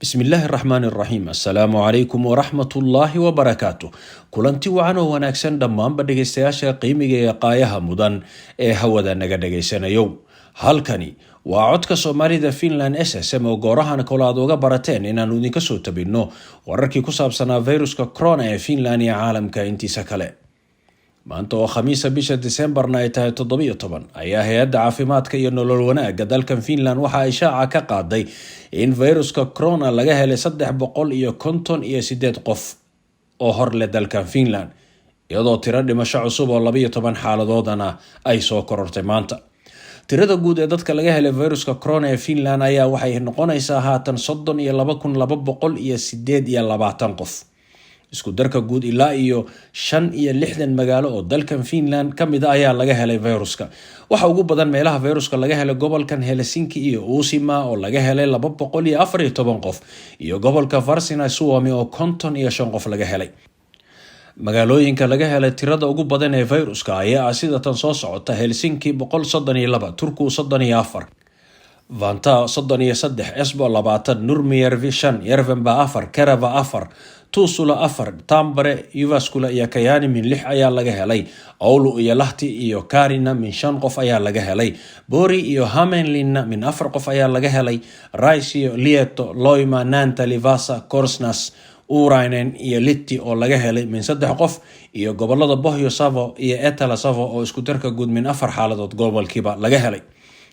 Bismillaahi raxmaan raxiim. Assalaamu calaykum waraxmatullaahi wabarakaatu. Kulanti wacan oo wanaagsan dhammaanba dhegaystayaasha qiimiga ee qaayaha mudan ee hawada naga dhegaysanayo. Halkani waa Codka Soomaalida Finland SSM oo goorahan kole aad uga barateen inaannu idinka soo tabinno wararkii ku saabsanaa viruska corona ee Finland iyo caalamka intiisa kale. Maanta oo Khamiisa, bisha Disembarna ay tahay 17, ayaa Hay-adda Caafimaadka iyo Nolol Wanaagga dalkan Finland waxa ay shaaca ka qaaday in viruska corona laga helay 358 qof oo hor leh dalkan Finland, iyadoo tiro dhimasho cusub oo 12 xaaladoodana ay soo korortay maanta. Tirada guud ee dadka laga helay viruska corona ee Finland ayaa waxay noqonaysaa haatan 32,228 qof. Isku darka guud, ilaa iyo 65 magaalo oo dalkan Finland ka mid a ayaa laga helay viruska. Waxa ugu badan meelaha viruska laga helay gobolkan Helsinki iyo Uusimaa oo laga helay 214 qof, iyo gobolka Varsinais Suomi oo 55 qof laga helay. Magaalooyinka laga helay tirada ugu badan ee viruska ayaa ah sida tan soo socota: Helsinki 132, Turku 34, Vantaa 33, Espoo 20, Nurmijärvi 5, Järvenpää 4, Kerava 4, Tuusula 4, Tampere, Jyväskylä iyo Kajaani min 6 ayaa laga helay. Oulu iyo Lahti iyo Kaarina min 5 qof ayaa laga helay. Pori iyo Hämeenlinna min 4 qof ayaa laga helay. Raisio, Lieto, Loimaa, Naantali, Vaasa, Korsnäs, Uurainen iyo Lahti oo laga helay min 3 qof, iyo gobolada Pohjois Savo iyo Etelä Savo oo isku darka guud min 4 xaaladood gobolkiiba laga helay.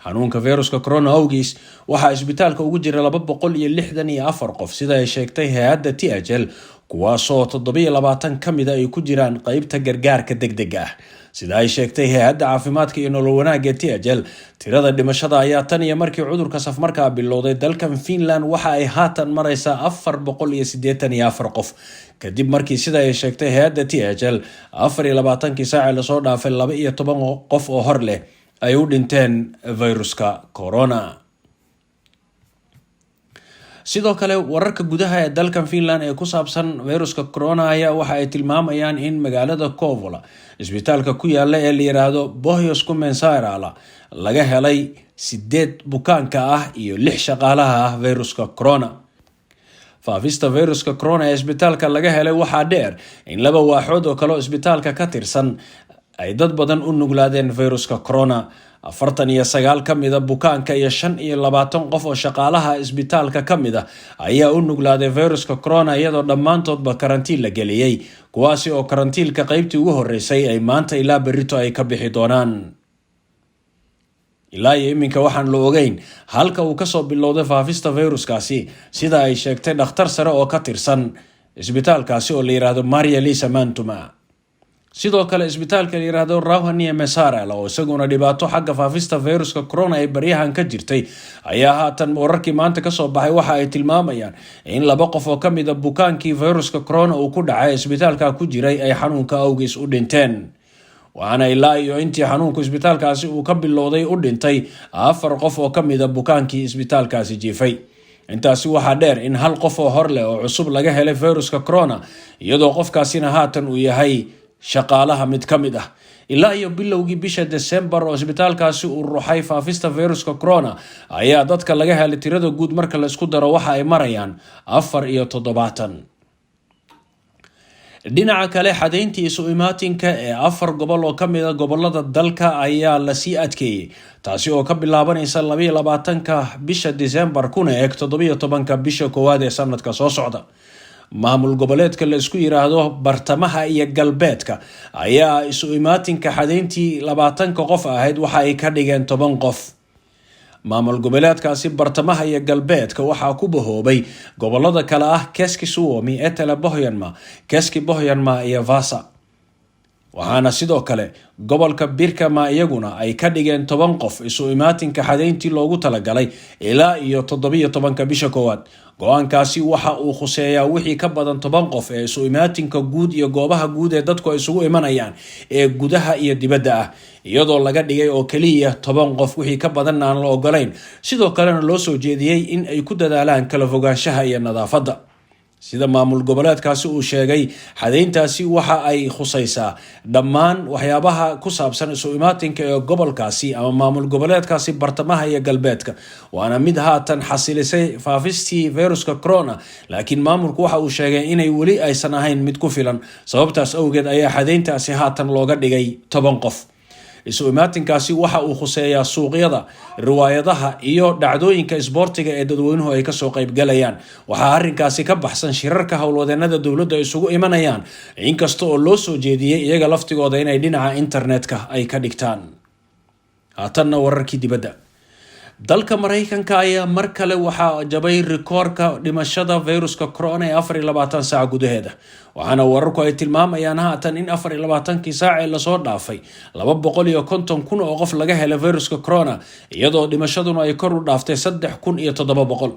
Xanuunka viruska corona awgiis waxaa isbitaalka ugu jira 264 qof, sida ay sheegtay hay-adda THL, kuwaasoo 27 ka mida ay ku jiraan qeybta gargaarka degdega ah, sida ay sheegtay Hay-adda Caafimaadka iyo Nolol Wanaagga THL. Tirada dhimashada ayaa tan iyo markii cudurka safmarkaa bilowday dalkan Finland waxa ay haatan mareysaa 484 qof, kadib markii, sida ay sheegtay hay-adda THL, 24-kii saacee lasoo dhaafay 12 qof oo hor leh ay u dhinteen viruska corona. Sidoo kale, wararka gudaha ee dalkan Finland ee ku saabsan viruska corona ayaa waxa ay tilmaamayaan in magaalada Kouvola isbitaalka ku yaala ee la yiraahdo Pohjois-Kymen sairaala laga helay sideed bukaanka ah iyo lix shaqaalaha ah viruska corona. Faafista viruska corona ee isbitaalka laga helay waxaa dheer in laba waaxood oo kale oo isbitaalka ka tirsan ay dad badan u nuglaadeen viruska corona. 49 ka mida bukaanka iyo 25 qof oo shaqaalaha isbitaalka ka mid a ayaa u nuglaaday viruska corona, iyadoo dhammaantoodba karantiin la geliyey, kuwaasi oo karantiilka qeybtii ugu horeysay ay maanta ilaa berrito ay ka bixi doonaan. Ilaa iyo iminka waxaan la ogeyn halka uu kasoo bilowday faafista viruskaasi, sida ay sheegtay dhakhtar sare oo ka tirsan isbitaalkaasi oo la yiraahdo Maria Lisa Mantuma. Sidoo kale, isbitaalka la yiraahdo Rauhaniemi sairaala oo isaguna dhibaato xagga faafista viruska corona ay baryahan ka jirtay ayaa haatan wararkii maanta kasoo baxay waxa ay tilmaamayaan in laba qof oo kamida bukaankii viruska corona uu ku dhacay isbitaalka ku jiray ay xanuunka awgiis u dhinteen, waxaana ilaa iyo intii xanuunku isbitaalkaasi uu ka bilowday u dhintay afar qof oo kamida bukaankii isbitaalkaasi jiifay. Intaasi waxaa dheer in hal qof oo hor leh oo cusub laga helay viruska corona, iyadoo qofkaasina haatan uu yahay shaqaalaha mid ka mid ah. Ilaa iyo bilowgii bisha Desembar oo isbitaalkaasi uu ruxay faafista viruska corona ayaa dadka laga helay tirada guud marka la isku daro waxa ay marayaan 74. Dhinaca kale, xadayntii isu imaatinka ee afar gobol oo kamid a gobolada dalka ayaa lasii adkeeyey, taasi oo ka bilaabanaysa 22-ka bisha Disembar kuna eg 17-ka bisha koowaad ee sanadka soo socda. Maamul goboleedka la isku yiraahdo Bartamaha iyo Galbeedka ayaa isu imaatinka xadayntii 20-ka qof ahayd waxa ay ka dhigeen 10 qof. Maamul goboleedkaasi Bartamaha iyo Galbeedka waxaa ku bahoobay gobolada kale ah Keski Suomi, Etelä Pohjanmaa, Keski Pohjanmaa iyo Vasa, waxaana sidoo kale gobolka Pirkanmaa iyaguna ay ka dhigeen 10 qof isu imaatinka xadayntii loogu talagalay ilaa iyo 17-ka bisha koowaad. Go-aankaasi waxa uu khuseeyaa wixii ka badan 10 qof ee isu imaatinka guud iyo goobaha guud ee dadku ay isugu imanayaan ee gudaha iyo dibadda ah, iyadoo laga dhigay oo keliya 10 qof, wixii ka badanna aan la ogolayn. Sidoo kalena loo soo jeediyey in ay ku dadaalaan kala fogaanshaha iyo nadaafadda. Sida maamul goboleedkaasi uu sheegay, xadeyntaasi waxa ay khusaysaa dhammaan waxyaabaha ku saabsan isu imaatinka ee gobolkaasi ama maamul goboleedkaasi bartamaha iyo galbeedka, waana mid haatan xasilisay faafistii viruska corona. Laakiin maamulku waxa uu sheegay inay weli aysan ahayn mid ku filan. Sababtaas awgeed ayaa xadeyntaasi haatan looga dhigay 10 qof. Isu imaatinkaasi waxa uu khuseeyaa suuqyada, riwaayadaha iyo dhacdooyinka isboortiga ee dadweynuhu ay kasoo qaybgalayaan. Waxaa arrinkaasi ka baxsan shirarka howlwadeenada dowladda isugu imanayaan, inkasta oo loo soo jeediyey iyaga laftigooda inay dhinaca internetka ay ka dhigtaan. Haatanna wararkii dibadda. Dalka Maraykanka ayaa mar kale waxaa jabay rikoorka dhimashada viruska corona ee 24 saac gudaheeda, waxaana wararku ay tilmaamayaan haatan in 24-kii saac ee lasoo dhaafay 250,000 oo qof laga helay viruska corona, iyadoo dhimashaduna ay kor u dhaaftay 3700.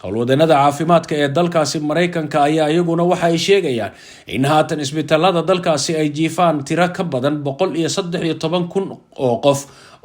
Howlwadeenada caafimaadka ee dalkaasi Maraykanka ayaa iyaguna waxa ay sheegayaan in haatan isbitaalada dalkaasi ay jiifaan tiro ka badan 113,000 oo qof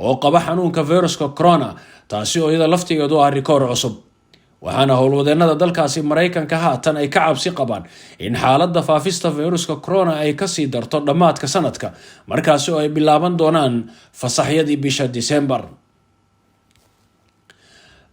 oo qaba xanuunka viruska corona, taasi oo iyada laftigeedu ah rikoor cusub. Waxaana howlwadeenada dalkaasi Maraykanka haatan ay ka cabsi qabaan in xaaladda faafista viruska corona ay kasii darto dhammaadka sanadka, markaasi oo ay bilaaban doonaan fasaxyadii bisha Disembar.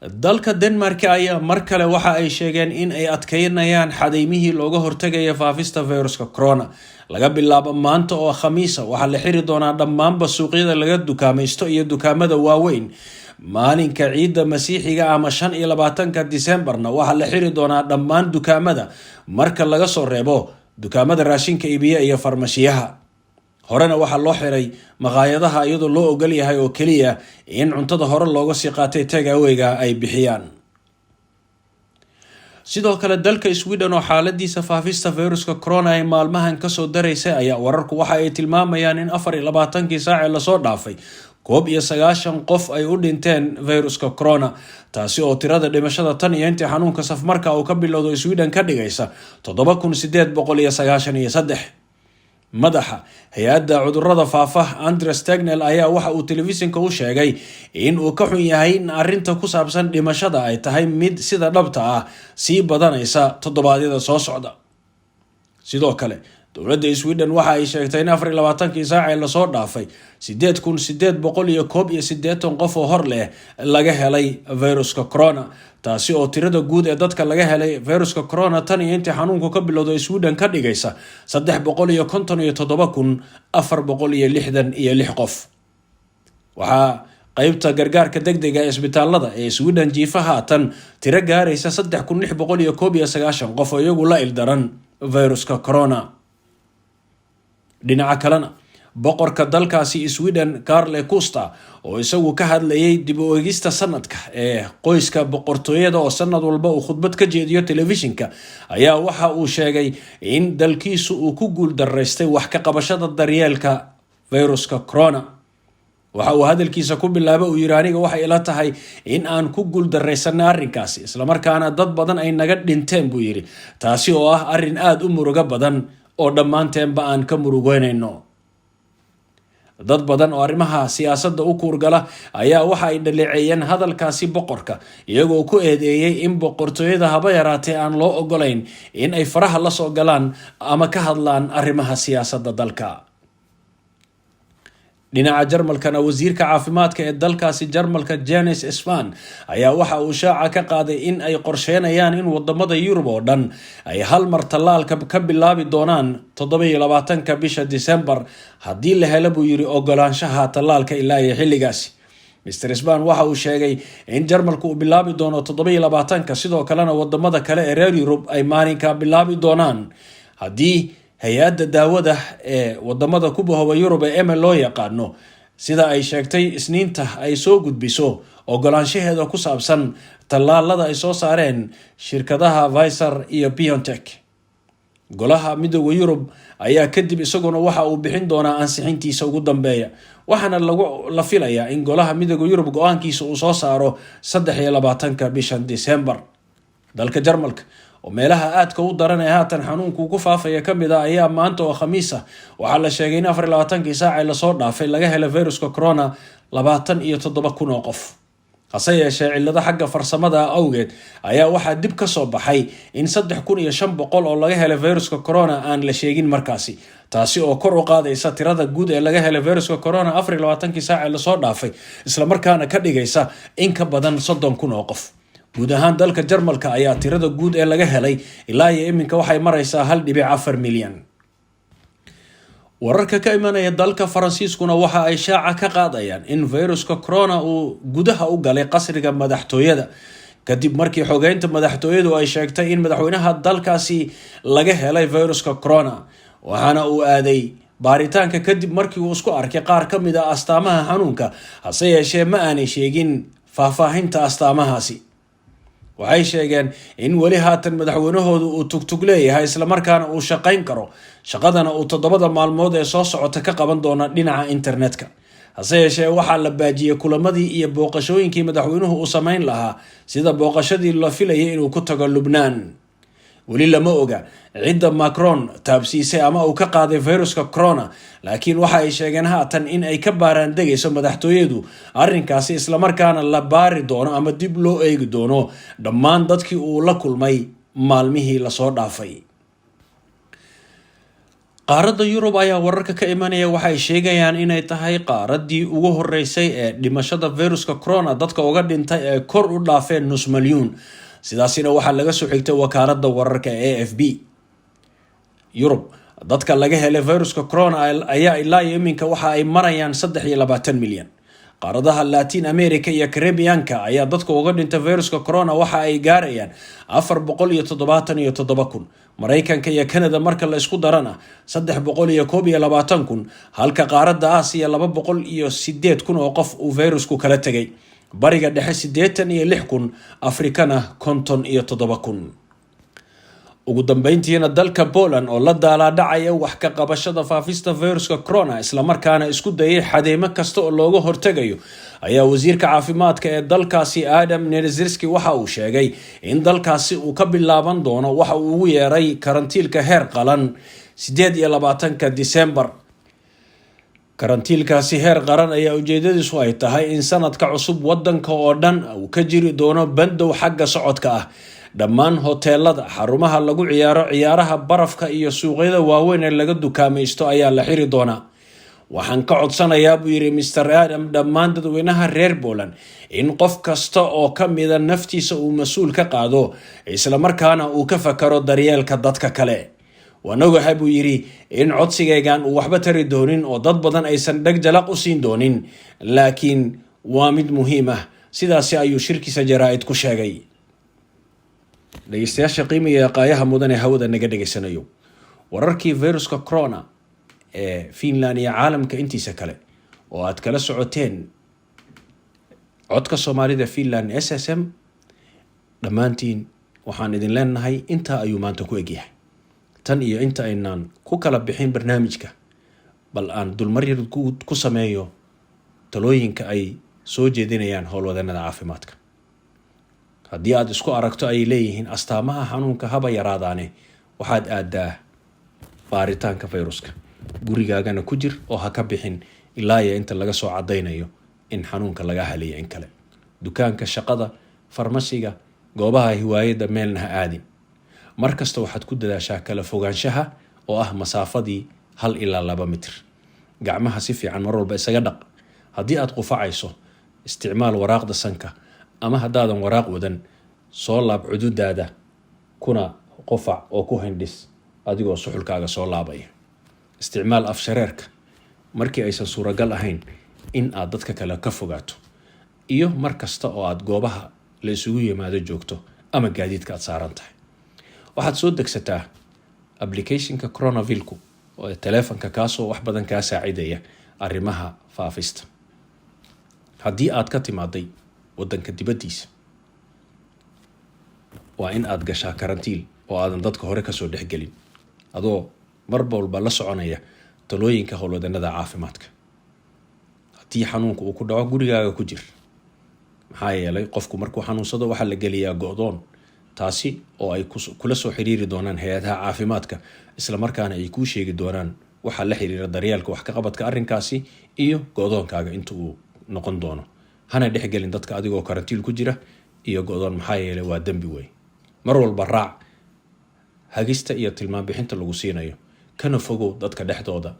Dalka Denmark ayaa mar kale waxa ay sheegeen in ay adkeynayaan xadeymihii looga hortagaya faafista viruska corona. Laga bilaabo maanta oo Khamiisa, waxaa la xiri doonaa dhammaanba suuqyada laga dukaamaysto iyo dukaamada waaweyn. Maalinka ciidda Masiixiga ama 25-ka Disembarna waxaa la xiri doonaa dhammaan dukaamada, marka laga soo reebo dukaamada raashinka iibiya iyo farmashiyaha. Horena waxaa loo xiray maqaayadaha, iyadoo loo ogol yahay oo keliya in cuntada hore looga sii qaatay takeaway-ga ay bixiyaan. Sidoo kale, dalka Sweden oo xaaladiisa faafista viruska corona ay maalmahan kasoo daraysay ayaa wararku waxa ay tilmaamayaan in 24-kii saacee lasoo dhaafay 91 qof ay u dhinteen viruska corona, taasi oo tirada dhimashada tan iyo intii xanuunka safmarka uu ka bilowdo Sweden ka dhigaysa 7893. Madaxa hay-adda cudurada faafa, Anders Tegnell, ayaa waxa uu telefishinka u sheegay in uu ka xun yahay in arrinta ku saabsan dhimashada ay tahay mid sida dhabta ah sii badanaysa toddobaadyada soo socda. Sidoo kale, dowladda Sweden waxa ay sheegtay in 24-kii saacee lasoo dhaafay 8881 qof oo hor leh laga helay viruska corona, taasi oo tirada guud ee dadka laga helay viruska corona tan iyo intii xanuunku ka bilowday Sweden ka dhigaysa 357,466 qof. Waxaa qeybta gargaarka degdega ee isbitaalada ee Sweden jiifa haatan tiro gaaraysa 3691 qof oo iyagu la ildaran viruska corona. Dhinaca kalena, boqorka dalkaasi Sweden, Carl Gustaf, oo isagu ka hadlayay dib u eegista sanadka ee qoyska boqortooyada, oo sanad walba uu khudbad ka jeediyo telefishinka, ayaa waxa uu sheegay in dalkiisu uu ku guul daraystay wax ka qabashada daryeelka viruska corona. Waxa uu hadalkiisa ku bilaabay uu yiri: "Aniga waxay ila tahay in aan ku guul daraysanay arrinkaasi, islamarkaana dad badan ay naga dhinteen," buu yidhi, "taasi oo ah arrin aada u murugo badan oo dhammaanteenba aan ka murugoynayno." Dad badan oo arrimaha siyaasadda u kuurgala ayaa waxa ay dhaleeceeyeen hadalkaasi boqorka, iyagoo ku eedeeyey in boqortooyada haba yaraatee aan loo ogolayn in ay faraha la soo galaan ama ka hadlaan arrimaha siyaasadda dalka. Dhinaca Jarmalkana, wasiirka caafimaadka ee dalkaasi Jarmalka, Jens Spahn, ayaa waxa uu shaaca ka qaaday in ay qorsheynayaan in wadamada Yurub oo dhan ay hal mar tallaalka ka bilaabi doonaan 27-ka bisha Disembar, haddii la helo, buu yiri, ogolaanshaha tallaalka ilaa iyo xilligaasi. Mr Spahn waxa uu sheegay in Jarmalku uu bilaabi doono 27-ka, sidoo kalena wadamada kale ee reer Yurub ay maalinka bilaabi doonaan, haddii hay-adda daawada ee wadamada ku bahooba Yurub ee EMA loo yaqaano, sida ay sheegtay Isniinta, ay soo gudbiso ogolaanshaheeda ku saabsan tallaalada ay soo saareen shirkadaha Pfizer iyo BioNTech. Golaha Midooda Yurub ayaa kadib isaguna waxa uu bixin doonaa ansixintiisa ugu dambeeya, waxaana lagu la filayaa in Golaha Midooda Yurub go-aankiisa uu soo saaro 23-ka bishan Disembar. Dalka Jarmalka, oo meelaha aadka u daran ee haatan xanuunku ku faafaya ka mid ah, ayaa maanta oo Khamiis ah waxaa la sheegay in 24-kii saacee lasoo dhaafay laga helay viruska corona 27,000 oo qof. Hase yeeshee, cillado xagga farsamada awgeed ayaa waxaa dib ka soo baxay in 3500 oo laga helay viruska corona aan la sheegin markaasi, taasi oo kor u qaadaysa tirada guud ee laga helay viruska corona 24-kii saac ee lasoo dhaafay, islamarkaana ka dhigaysa in ka badan 30,000 oo qof. Guud ahaan dalka Jarmalka ayaa tirada guud ee laga helay ilaa iyo iminka waxay maraysaa 1.4 milyan. Wararka ka imanaya dalka Faransiiskuna waxa ay shaaca ka qaadayaan in viruska corona uu gudaha u galay qasriga madaxtooyada, kadib markii xogeynta madaxtooyadu ay sheegtay in madaxweynaha dalkaasi laga helay viruska corona. Waxaana uu aaday baaritaanka kadib markii uu isku arkay qaar ka mid ah astaamaha xanuunka. Hase yeeshee, ma aanay sheegin faahfaahinta astaamahaasi. Waxay sheegeen in weli haatan madaxweynahoodu uu tugtug leeyahay, islamarkaana uu shaqayn karo, shaqadana uu 7-da maalmood ee soo socota ka qaban doona dhinaca internetka. Hase yeeshee, waxaa la baajiyey kulamadii iyo booqashooyinkii madaxweynuhu uu samayn lahaa, sida booqashadii la filayay inuu ku tago Lubnaan. Weli lama oga cidda Macron taabsiisay ama uu ka qaaday viruska corona, laakiin waxa ay sheegeen haatan in ay ka baaraan degayso madaxtooyadu arrinkaasi, islamarkaana la baari doono ama dib loo eegi doono dhammaan dadkii uu la kulmay maalmihii lasoo dhaafay. Qaaradda Yurub ayaa wararka ka imanaya waxay sheegayaan inay tahay qaaraddii ugu horeysay ee dhimashada viruska corona dadka uga dhintay ee kor u dhaafeen nus malyuun. Sidaasina waxaa laga soo xigtay wakaaladda wararka AFP. Yurub dadka laga helay viruska corona ayaa ilaa iyo iminka waxa ay marayaan 23 milyan. Qaaradaha Latin America iyo Caribianka ayaa dadka uga dhintay viruska corona waxa ay gaarayaan 477,000. Maraykanka iyo Canada marka la isku darana 321,000, halka qaaradda Aasiya 208,000 oo qof uu virusku kala tegay, Bariga Dhexe 86,000, Afrikana 57,000. Ugu dambeyntiina, dalka Poland oo la daalaadhacaya wax ka qabashada faafista viruska corona, islamarkaana isku dayay xadeemo kasta oo looga hortegayo, ayaa wasiirka caafimaadka ee dalkaasi Adam Niedzielski waxa uu sheegay in dalkaasi uu ka bilaaban doono waxa uu ugu yeeray karantiilka heer qaran 28-ka Disembar. Karantiilkaasi heer qaran ayaa ujeedadiisu ay tahay in sanadka cusub wadanka oo dhan uu ka jiri doono bandow xagga socodka ah. Dhammaan hoteelada, xarumaha lagu ciyaaro ciyaaraha barafka iyo suuqyada waaweyn ee laga dukaamaysto ayaa la xiri doonaa. "Waxaan ka codsanayaa," buu yidhi Mr Adam, "dhammaan dadweynaha reer Poland in qof kasta oo ka mida naftiisa uu mas-uul ka qaado, islamarkaana uu ka fakaro daryeelka dadka kale. Waan ogahay," buu yidhi, "in codsigaygan uu waxba tari doonin oo dad badan aysan dheg jalaq u siin doonin, laakiin waa mid muhiim ah." Sidaasi ayuu shirkiisa jaraa'id ku sheegay. Dhegeystayaasha qiimiga ee qaayaha mudan ee hawada naga dhegeysanayo, wararkii viruska corona ee Finland iyo caalamka intiisa kale oo aad kala socoteen Codka Soomaalida Finland SSM, dhammaantiin waxaan idin leenahay intaa ayuu maanta ku egyahay. Tan iyo inta aynaan ku kala bixin barnaamijka, bal aan dulmar yar guud ku sameeyo talooyinka ay soo jeedinayaan howlwadeennada caafimaadka. Haddii aad isku aragto, ay leeyihiin, astaamaha xanuunka haba yaraadaane, waxaad aadaa baaritaanka fayruska, gurigaagana ku jir oo ha ka bixin ilaa iyo inta laga soo cadaynayo in xanuunka laga heliyo in kale. Dukaanka, shaqada, farmasiga, goobaha hiwaayadda meelna ha aadin. Mar kasta waxaad ku dadaashaa kala fogaanshaha oo ah masaafadii 1 ilaa 2 mitir. Gacmaha si fiican mar walba isaga dhaq. Haddii aad qufacayso, isticmaal waraaqda sanka, ama haddaadan waraaq wadan, soo laab cududaada kuna qufac oo ku hindhis adigoo suxulkaaga soo laabaya. Isticmaal afshareerka markii aysan suuragal ahayn in aad dadka kale ka fogaato, iyo mar kasta oo aad goobaha la isugu yimaado joogto ama gaadiidka aad saaran tahay. Waxaad soo degsataa applicationka Coronavilkku oo taleefonka, kaasoo wax badan kaa saacidaya arrimaha faafista. Haddii aad ka timaaday wadanka dibaddiisa, waa in aad gashaa karantiil oo aadan dadka hore kasoo dhexgelin, adoo mar walba la soconaya talooyinka howlwadanada caafimaadka. Haddii xanuunka uu ku dhaco, gurigaaga ku jir, maxaa yeelay qofku markuu xanuunsado waxaa la geliyaa go-doon, taasi oo ay kula soo xiriiri doonaan hay-adaha caafimaadka, islamarkaana ay kuu sheegi doonaan waxaa la xiriira daryeelka wax ka qabadka arrinkaasi iyo go-doonkaaga inta uu noqon doono. Hana dhexgelin dadka adigoo karantiil ku jira iyo go-doon, maxaa yeelay waa dembi wey. Mar walba raac hagista iyo tilmaam bixinta lagu siinayo, kana fogow dadka dhexdooda.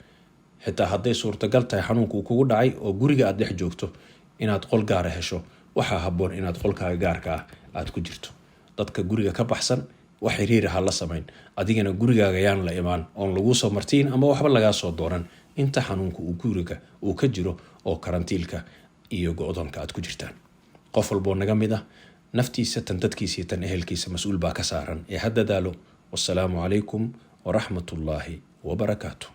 Xitaa hadday suurtagal tahay xanuunku uu kugu dhacay oo guriga aad dhex joogto inaad qol gaara hesho, waxaa habboon inaad qolkaaga gaarka ah aad ku jirto. Dadka guriga ka baxsan wax xiriira ha la samayn. Adigana gurigaaga yaan la imaan oon laguu soo martiin ama waxba lagaa soo doonan inta xanuunka uu guriga uu ka jiro oo karantiilka iyo go-doonka aad ku jirtaan. Qof walboo naga mid ah naftiisa, tan dadkiisa iyo tan ehelkiisa mas-uul baa ka saaran ee ha dadaalo. Wasalaamu calaykum waraxmatullaahi wabarakaatu.